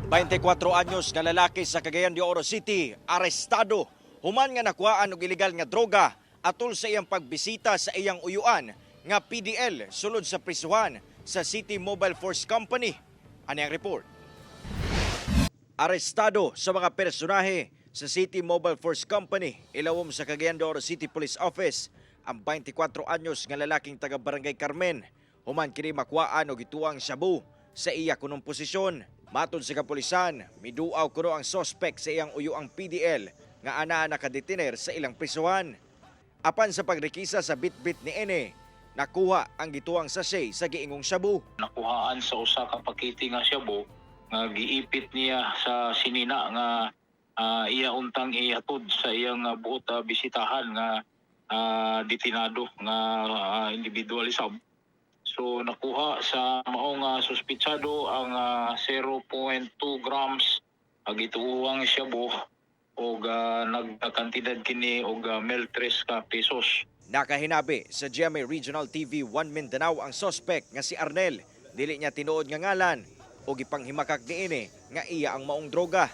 24 anyos nga lalaki sa Cagayan de Oro City, arestado human nga nakuhaan og ilegal nga droga atol sa iyang pagbisita sa iyang uyuan nga PDL sulod sa prisuhan sa City Mobile Force Company. Ani ang report. Arestado sa mga personahe sa City Mobile Force Company, ilawom sa Cagayan de Oro City Police Office, ang 24 anyos nga lalaking taga Barangay Carmen. Human kini makuhaan og gituang shabu sa iya kunong posisyon. Matod sa kapulisan, miduaw kuno ang sospek sa iyang uyuang PDL nga anaa nakadetiner sa ilang prisuhan. Apan sa pagrekisa sa bitbit ni Ene, nakuha ang gituang sachet sa giingong shabu. Nakuhaan sa usa ka pakete nga shabu nga giipit niya sa sinina nga iya untang ihatod sa iyang buot bisitahan nga detinado nga individual sab. So nakuha sa maong suspitsado ang 0.2 grams ang gituuang shabu og nagkantidad kini og 1,300 ka pesos. Nakahinabi sa GMA Regional TV 1 Mindanao ang sospek nga si Arnel. Dili niya tinuod nga ngalan o gipanghimakak niini nga iya ang maong droga.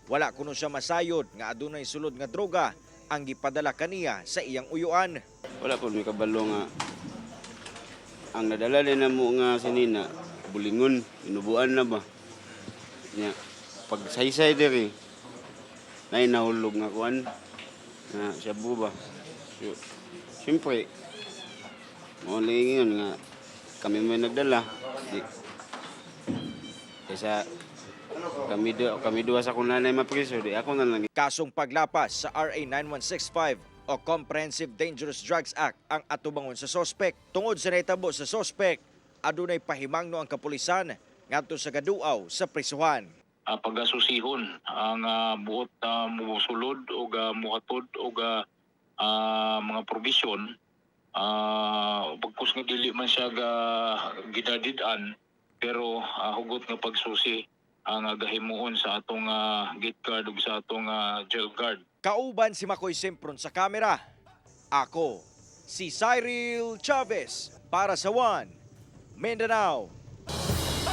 Wala kuno siya masayod nga adunay sulod nga droga ang gipadala kaniya sa iyang uyuan. Wala po mi kabalo nga ang nadala din na mo nga sinina, bulingon, inubuan na ba. Nya pag saysay diri nay nahulog nga kuan nga shabu ba. So, siyempre, mao lagi yun nga kami may nagdala. Di, kaysa kami duha sa akong nanay mapriso, di ako na lang. Kasong paglapas sa RA 9165 o Comprehensive Dangerous Drugs Act ang atubangon sa sospek. Tungod sa nahitabo sa sospek, adunay pahimangno ang kapulisan ngadto sa gaduaw sa prisuhan. Pagasusihon ang buot musulod og muhatod og mga probisyon, bagkus nga dili man siya ga gidadid-an, pero hugot nga pagsusi ang gahimuon sa atong gate guard ug sa atong jail guard. Kauban si Makoy Sempron sa kamera. Ako, si Cyril Chavez para sa One Mindanao.